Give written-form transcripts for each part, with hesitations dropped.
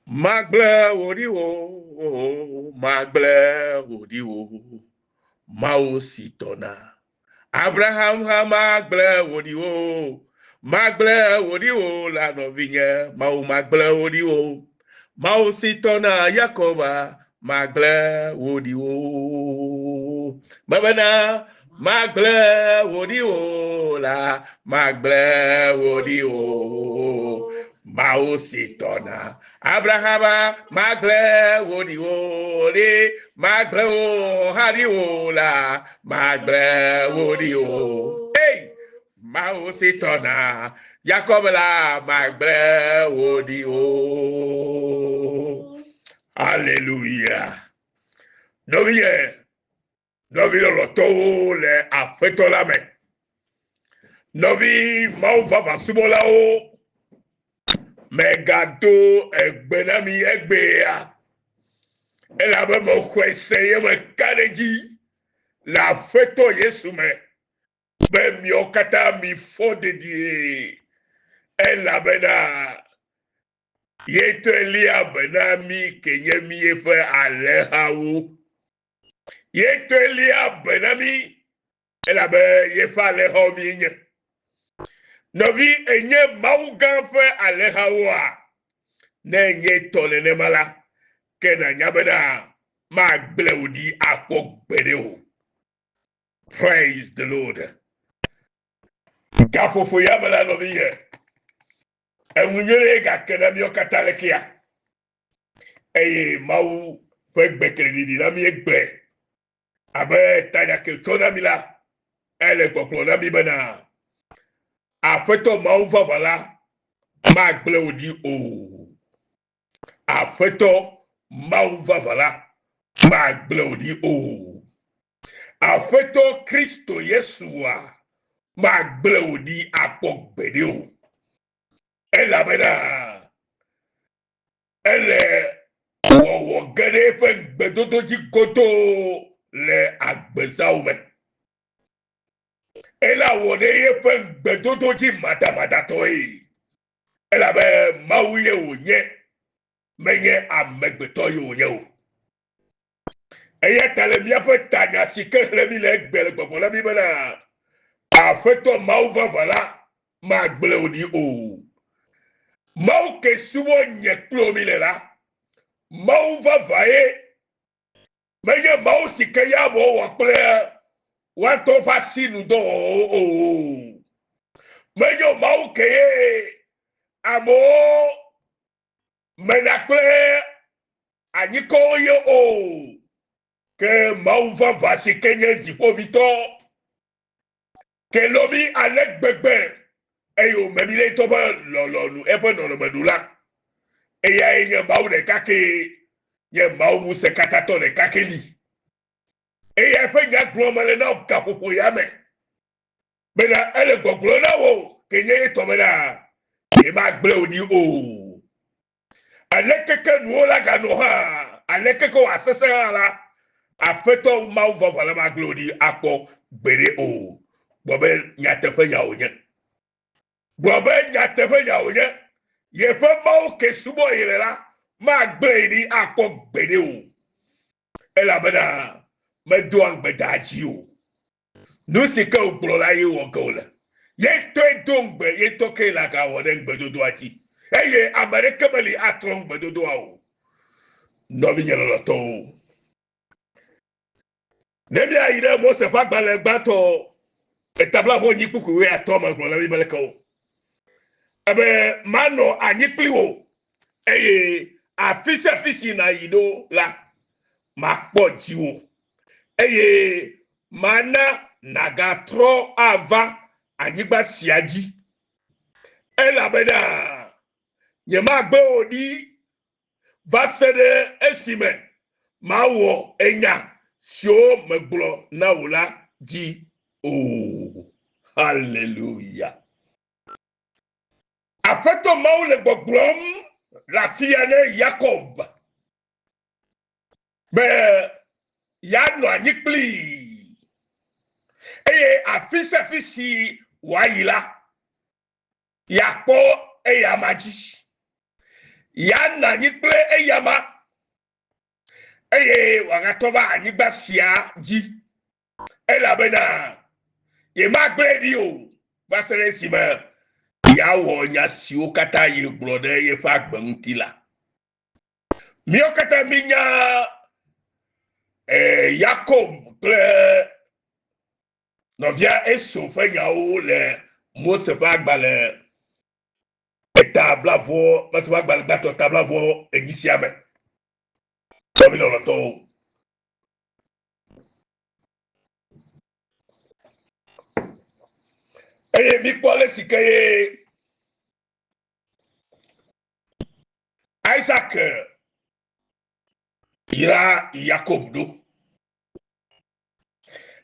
Magblẽ wò ɖi o, magblẽ wò ɖi o, Mawu si tɔ na Abraham hã magblẽ wò ɖi o, magblẽ wò ɖi o la nɔvinye, Mawu magblẽ wò ɖi o, Mawu si tɔ na Yakoba magblẽ wò ɖi o. Mebena magblẽ wò ɖi o la, magblẽ wò ɖi o. Mawu si tɔ na Abraham magblẽ wò ɖi o ɖi, magblẽ wò hã ɖi o la, magblẽ wò ɖi o. Ei, Mawu si tɔ na Yakob la, magblẽ wò ɖi o. Aleluya. Nɔvinye, nɔvi lɔlɔtɔwo le aƒetɔ la me. Nɔvi Mawu vavã subɔlawo, megado egbe na mi egbea elabe mexɔe se ye meka ɖe edzi le aƒetɔ Yesu me be miawo katã mifɔ dedie elabena Yetɔe lia be na mí ke nye míeƒe alẽhawo. Yetɔe lia be na mí elabe yeƒe alẽhawo míenye. Nɔvi, ènye Mawu gã ƒe alẽhawoa? Ne enye tɔ nenema la, ke nànya bena magblẽ wò ɖi akpɔ gbeɖe o. Praise the Lord. Gaƒoƒo ya me la, nɔvinye, Enu nyui ɖe gake na míawo katã lekea? Eye Mawu ƒe gbe keleɖiɖi na mí egbe abe tanya ke tsɔ na mí la, ele gbɔgblɔ na mí bena Aƒetɔ Mawu vavã la magblẽ wò ɖi o. Aƒetɔ Mawu vavã la magblẽ wò ɖi o. Aƒetɔ Kristo Yesua magblẽ wò ɖi akpɔ gbeɖe o. Elabena ele wɔwɔ ge ɖe eƒe ŋugbedodo dzi godoo le agbezãwo me. Ela wɔ ɖe eƒe ŋugbedodo dzi madamadatɔe. Elabe Mawu ye wònye, menye amegbetɔ ye wònye o. Eya ta le míaƒe tanya si ke xlẽ mí le egbe le gbɔgblɔ na mí bena, Aƒetɔ Mawu vavã la magblẽ wò ɖi o. Mawu ke subɔ nye kple wò míle la, Mawu vavã ye. Menye Mawu si ke ya amewo wɔ kple woa ŋutɔwo ƒe asinudɔwɔwɔwo o. Menye Mawu ke ye amewo mena kple anyikɔwo ye o, ke Mawu vavã si ke nye Dziƒoʋĩtɔ, ke lɔ̃ mí ale gbegbe eye wòme mí ɖe ŋutɔ ƒe lɔlɔ̃nu, eƒe nɔnɔme nu la, eyae nye Mawu ɖeka ke, nye Mawu ŋusẽkatãtɔ ɖeka ke li. Eya ƒe nya gblɔm mele na wò gaƒoƒo ya me bena ele gbɔgblɔ na wò ke nye ye tɔ bena yemagblẽ wò ɖi o. Aleke ke nuwo la ganɔ hã, aleke ke wòasesẽ hã la, Aƒetɔ Mawu vavã la magblẽ wò ɖi akpɔ gbeɖe o. Gblɔ be nyateƒenya wònye. Gblɔ be nyateƒenya wònye. Yeƒe Mawu ke subɔ yele la, magblẽ ye ɖi akpɔ gbeɖe o. Elabena medoa ŋugbe daa dzi o. Nu si ke wògblɔ la ye wɔ ge wòle. Ye ŋutɔe do ŋugbe, ye ŋutɔ kee le agawɔ ɖe ŋugbedodoa dzi. Eye ame aɖeke meli atrɔ ŋugbedodoa o. Nɔvinye lɔlɔ̃tɔwo, ne míayi ɖe Mose ƒe agbalẽ gbãtɔ etabla vɔ enyi kpukpui wuiatɔ̃ me gblɔ na mí be leke o. Ebe manɔ anyi kpli wò eye afi sia afi si nàyi ɖo la, makpɔ dziwò eye mana nàgatrɔ ava anyigba sia dzi, elabena nyemagbe wò ɖi va se ɖe esime mawɔ enya siwo megblɔ na wò la dzi o. Haleluya! Aƒetɔ Mawu le gbɔgblɔm le afia ne Yakob be yeanɔ anyi kplii eye afi sia afi si wòayi la, yeakpɔ eyama dzi. Yeanɔ anyi kple eyama eye wòagatɔ va anyigba sia dzi elabena yemagblẽe ɖi o va se ɖe esime yeawɔ nya siwo katã yegblɔ ɖe yeƒe agbe ŋuti la. Míawo katã mínya eh, Yakob kple nɔvia Esau ƒe nyawo le Mose ƒe agbalẽ eta blavɔ, Mose ƒe agbalẽ gbãtɔ ta blavɔ enyi sia me. Nɔvi lɔlɔ̃tɔwo. Eye míkpɔ ale si ke ye Isak yra Yakob ɖo.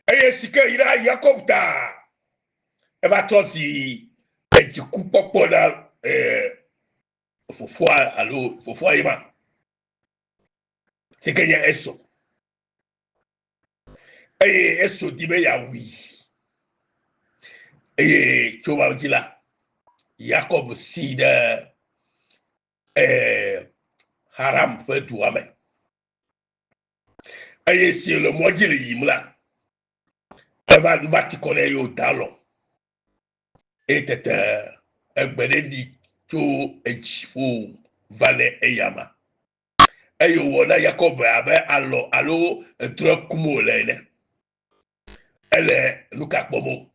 Eye si ke yra Yakob ta, eva trɔ zi edzikukpɔkpɔ na eh, fofoa alo fofoa ye ma si ke nye Esau. Eye Esau di be yeawui. Eye tso ma dzi la, Yakob si ɖe eh, Haram ƒe dua me. Eye si le mɔ dzi le yiyim la, eva nu va ti kɔ nɛ eye wòda alɔ. Eye tete egbe ɖe ɖi tso edziƒo va ne eyama. Eye wòwɔ na Yakob abe alɔ alo edrɔ̃e kum wòle ene. Ele nu ka kpɔm o?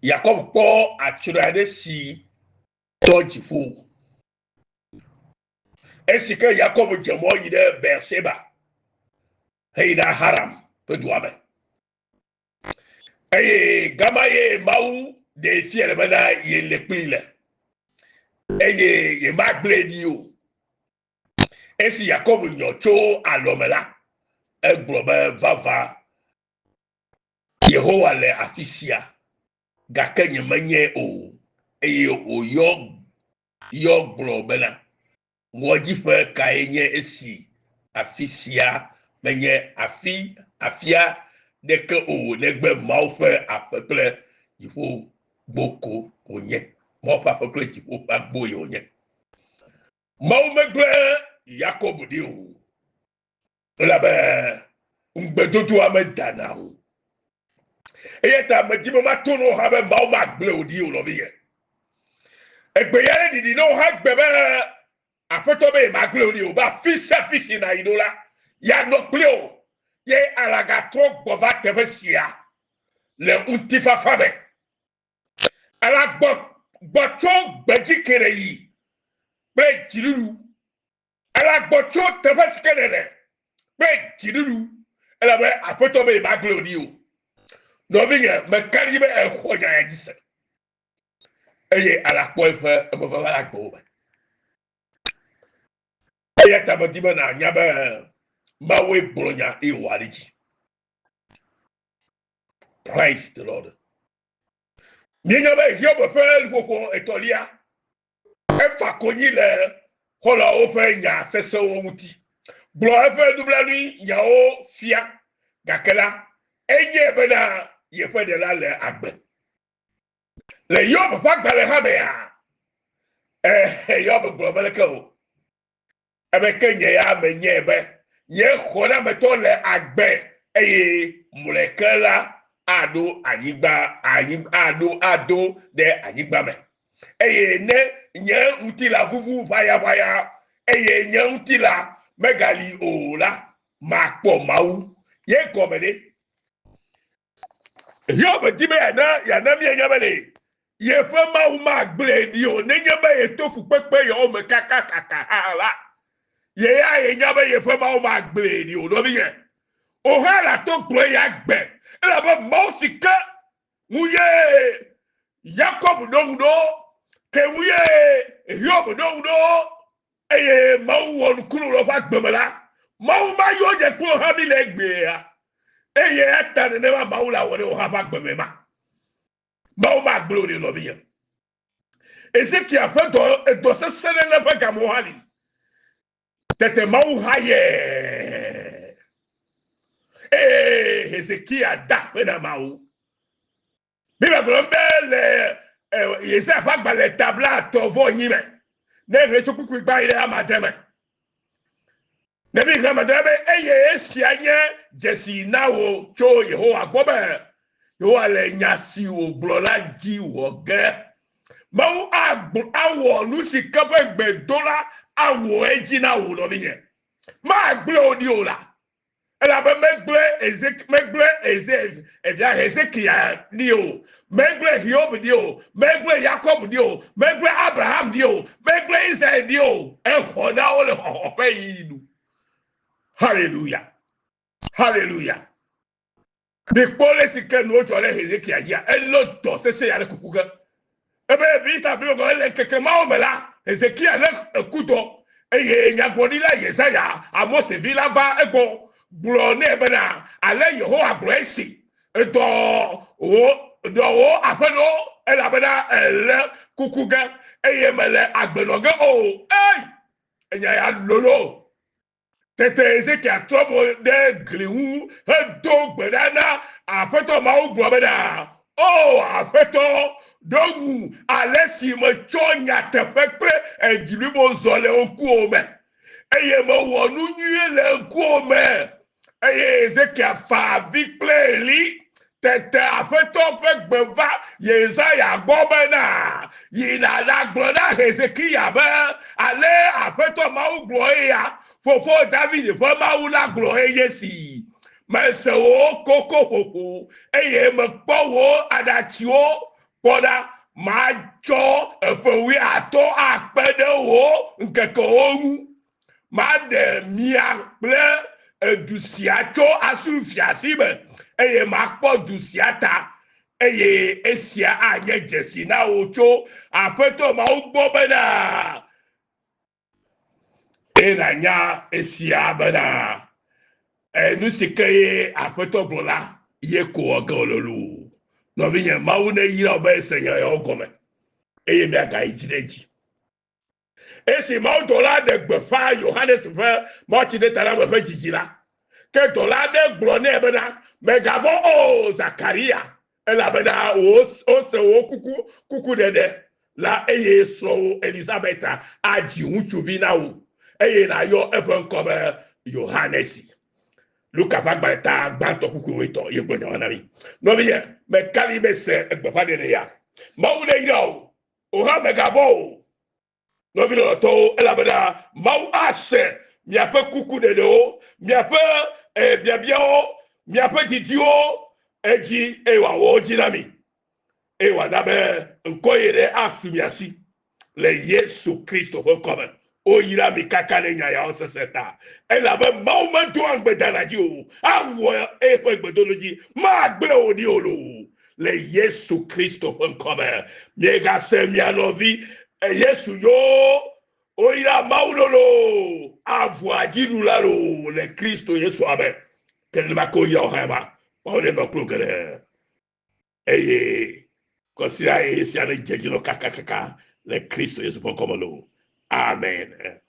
Yakob kpɔ atsrɔe aɖe si tɔ dziƒo. Esi ke Yakob dze mɔ yi ɖe Beerseba heyi ɖe Haram ƒe dua me. Eye gama ye Mawu ɖee fia le bena yele kplii le, eye yemagblẽe ɖi o. Esi Yakob nyɔ tso alɔ me la, egblɔ be, Vavã, Yehowa le afi sia, gake nyemenyae o. Eye wòyɔ yɔ gblɔ bena, Ŋɔdziƒe kae nye esi afi sia menye afi afia ɖeke o negbe Mawu ƒe aƒe kple dziƒogbo ko wònye. Mawu ƒe aƒe kple dziƒo ƒe agbo ye wònye. Mawu megblẽ Yakob ɖi o, elabe ŋugbedodoa medana o. Eya ta medi be mato na wò hã be Mawu magblẽ wò ɖi o, nɔvinye. Egbe ya ɖe ɖiɖi na wò hã gbe be Aƒetɔ be yemagblẽ wò ɖi o, be afi sia afi si nàyi ɖo la, yeanɔ kpli wò, ye alagatrɔ gbɔ va teƒe sia le ŋutifafa me. Alagbɔ gbɔ tso gbedzi ke nèyi kple dziɖuɖu. Elagbɔ tso teƒe si ke nèle kple dziɖuɖu, elabe Aƒetɔ be yemagblẽ wò ɖi o. Nɔvinye, meka ɖe edzi be èxɔ nya ya dzi se eye alakpɔ eƒe emevava le agbewò me. Eya ta medi be nànya be Mawue gblɔ nya eye wòwɔ ɖe edzi. Praise the Lord. Míenya be Hiob ƒe nuƒoƒo etɔ̃lia Efa konyi le xɔlɔ̃awo ƒe nya sesẽwo ŋuti, gblɔ eƒe nublanuinyawo fia, gake la, enyae bena yeƒe Ɖela le agbe. Le Hiob ƒe agbalẽ hã mea, eh, Hiob gblɔ be leke o, ebe ke nye ya menyae be nye xɔnametɔ le agbe eye mlɔeke la aɖo anyigba anyi aɖo ado ɖe anyigba me. Eye ne nye ŋutilã vuvu ʋayaʋaya eye nye ŋutilã megali o la, makpɔ Mawu. Ye gɔme ɖe? Hiob di be yeana yeana míanya be ɖe yeƒe Mawu magblẽe ɖi o nenye be yeto fukpekpe yawo me kakakaka hã la, ye ya yenya be yeƒe Mawu magblẽe ɖi o. Nɔvinye, wò hã nàto gblɔe ya gbe elabe Mawu si ke ŋu ye Yakob ɖo ŋu ɖo, ke ŋu ye Hiob ɖo ŋu ɖo eye Mawu wɔ nukunu le woƒe agbe me la, Mawu mayɔ nye kple wò hã mí le egbea. Eye eta nenema Mawu la wɔ ɖe wò hã ƒe agbe me ma. Mawu magblẽ wò ɖi nɔvinye. Ezekiel ƒe dɔ edɔ sesẽ ɖe le eƒe gamewo hã li. Tete Mawu ha yɛ. Eye Hezekia da akpe na Mawu. Biblia gblɔ be le Yesaya ƒe agbalẽ ta blaetɔ̃ vɔ enyi me. Ne exlẽ tso kpukpui gbã yi ɖe ame adre me. Ne mi xlẽ ame adre be eye esia nye dzesi na wò tso Yehowa gbɔ be Yehowa le nya si wògblɔ la dzi wɔ ge. Mawu awɔ nu si ke ƒe gbe do la awɔ edzi na wò nɔvinye. Magblẽ wò ɖi o la. Elabe megblẽ Ezek megblẽ Eze evia Hezekia ɖi o, megblẽ Hiob ɖi o, megblẽ Yakob ɖi o, megblẽ Abraham ɖi o, megblẽ Israel ɖi o. Exɔ na wo le xɔxɔ ƒe ɣeyiɣi nu. Haleluya! Haleluya! Mikpɔ le si ke nuwo dzɔ ɖe Hezekia dzia, elɔ dɔ sesẽ ya ɖe kuku ge. Ebe Biblia gblɔ be le ŋkeke mawo me la, Hezekia lé eku dɔ eye nyagblɔɖila Yesaya, Amose vi la va egbɔ gblɔ nɛ bena, Ale Yehowa gblɔ esi, Dɔ wò dɔ wò aƒenɔ elabena èle kuku ge eye mèle agbe nɔ ge o. Ei! Enya ya lolo. Tete Ezekiel trɔ mo ɖe gli ŋu hedo gbe ɖa na Aƒetɔ Mawu gblɔ bena, O Aƒetɔ, ɖo ŋu ale si metsɔ nyateƒe kple edzi blibo zɔ le ŋkuwò me, eye mewɔ nu nyui le ŋkuwò me. Eye Ezekiel fa avi kple ɣli. Tete Aƒetɔ ƒe gbe va Yesaya gbɔ bena, Yi nàɖagblɔ na Hezekiya be, Ale Aƒetɔ Mawu gblɔ eya, fofo David ƒe Mawu la gblɔ enye si, Mese wò kokoƒoƒo, eye mekpɔ wò aɖatsiwo. Kpɔ ɖa, matsɔ eƒe wuiatɔ̃ akpe ɖe wò ŋkekewo ŋu. Maɖe mia kple edu sia tso Asur-fia si me, eye makpɔ du sia ta. Eye esia anye dzesi na wò tso Aƒetɔ Mawu gbɔ bena, eye nànya esia bena, nu si ke ye Aƒetɔ gblɔ la, ye ko wɔ ge wòle loo. Nɔvinye, Mawu neyra wò be ese nya yawo gɔme, eye miagayi dzi ɖe edzi. Esi mawudɔla ɖe gbeƒã Yohanes ƒe mawutsidetaname ƒe dzidzi la, ke dɔla aɖe gblɔ nɛ bena, Mègavɔ̃ o, Zakaria, elabena wose wò kuku kukuɖeɖe la, eye srɔ̃wò Elisabet adzi ŋutsuvi na wò, eye nàyɔ eƒe ŋkɔ be Yohanes. Luka ƒe agbalẽ ta gbãtɔ kpukpui wuietɔ̃ ye gblɔ nya ma na mí. Nɔvinye, meka ɖi be se gbeƒãɖeɖe ya. Mawu neyra wò. Wò hã mègavɔ̃ o, nɔvi lɔlɔ̃tɔwo, elabena Mawu ase miaƒe kukuɖeɖewo, miaƒe eh, biabiawo, miaƒe didiwo edzi eye wòawɔ wo dzi na mi eye wòana be ŋkɔ ye ɖe asu mia si le Yesu Kristo ƒe ŋkɔ me. Woyra mi kaka ɖe nya yawo sese ta, elabe Mawu medoa ŋugbe dana dzi o, awɔ eƒe gbedodo dzi, magblẽ wò ɖi o loo. Le Yesu Kristo ƒe ŋkɔ me, miegase mia nɔvi eh, Yesu yo woyra Mawu lolo avua dziɖula loo le Kristo Yesu ame. Ke nenema ke woyra wò hã ma, Mawu nenɔ kplo geɖe. Eye kɔsiɖa eye sia ne dze dzi nɔ kakakaka le Kristo Yesu ƒe ŋkɔ me loo. Amen.